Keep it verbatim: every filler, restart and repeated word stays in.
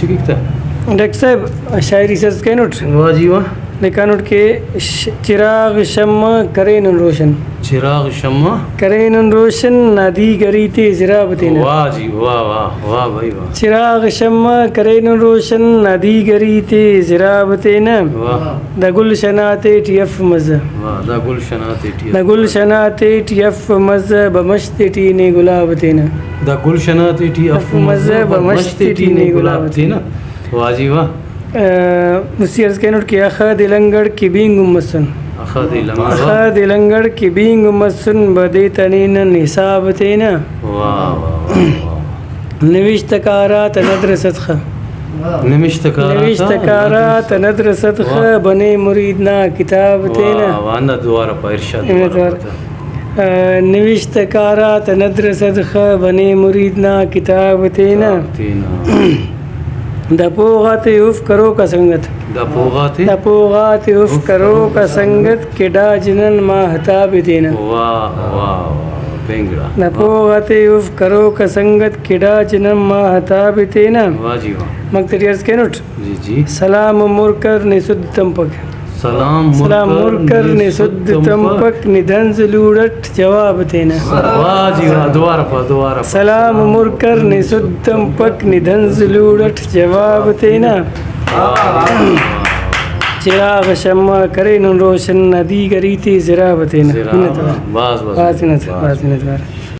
ٹھیک تہ۔ ڈاکٹر صاحب، شاعری سرچ کرینٹ؟ واہ جی واہ۔ لکھانٹ کہ ش-، چراغ شمع کرینن روشن۔ چراغ شمع۔ کرینن روشن نا دیگری تے زراب تینا۔ واہ جی واہ، واہ، واہ بھائی واہ۔ چراغ شمع کرینن روشن نا دیگری تے زراب تینا۔ واہ۔ دا گلشن آتیٹی اف مزہ۔ واہ، دا گلشن آتیٹی اف۔ دا گلشن آتیٹی اف مزہ، بمش تیٹی نے گلاب تینا۔ دا گلشن آتیٹی اف مزہ، بمش تیٹی نے گلاب تینا۔ واہ جی واہ۔ آ، مستی عرض کرینٹ کہ اخہ دے لنگڑ کہ بینگم مسن۔ اخہ دے لنگڑ۔ اخہ دے لنگڑ کہ بینگم مسن، بدے تنے نن حساب تینا۔ واہ، واہ، واہ، واہ۔ نوشتہ کار آتا ندر صدخہ۔ نوشتہ کار آتا نوشتہ کار آتا ندر صدخہ، واہ۔ بنے مرید نا کتاب تینا۔ واہ، واہ، ہندا دوارہ پا ارشاد دوارہ دوارہ۔ پا۔ آ، نوشتہ کار آتا ندر صدخہ، بنے مرید نا کتاب تینا۔ کتاب تینا۔ دا پوغ آتے اف کروکا سنگت۔ دا پوغ آتے؟ دا پوغ آتے اف اف کروکا کروکا سنگت، کہ ڈاج نن ماہتاب تینا۔ واہ، واہ، واہ، پینگڑا۔ دا پوغ آتے اف کروکا سنگت، کہ ڈاج نن ماہتاب تینا۔ واہ جی واہ۔ مقطع ٹی عرض کرینٹ۔ جی جی۔ سلام مر کر نے سد تمپک۔ سلام سلام مر کر نے سد تمپک، نے دنز لوڑٹ جواب تینا۔ واہ جی واہ، دوارہ پا، دوارہ پا۔ سلام مر کر نے سد تمپک، نے دنز لوڑٹ جواب تینا۔ واہ، واہ، واہ۔ چراغ شمع کرینن روشن نا دیگری تے زراب تینا۔ زراب۔ منت وار۔ بس، بس۔ بس منت وار، بس۔ بس منت وار۔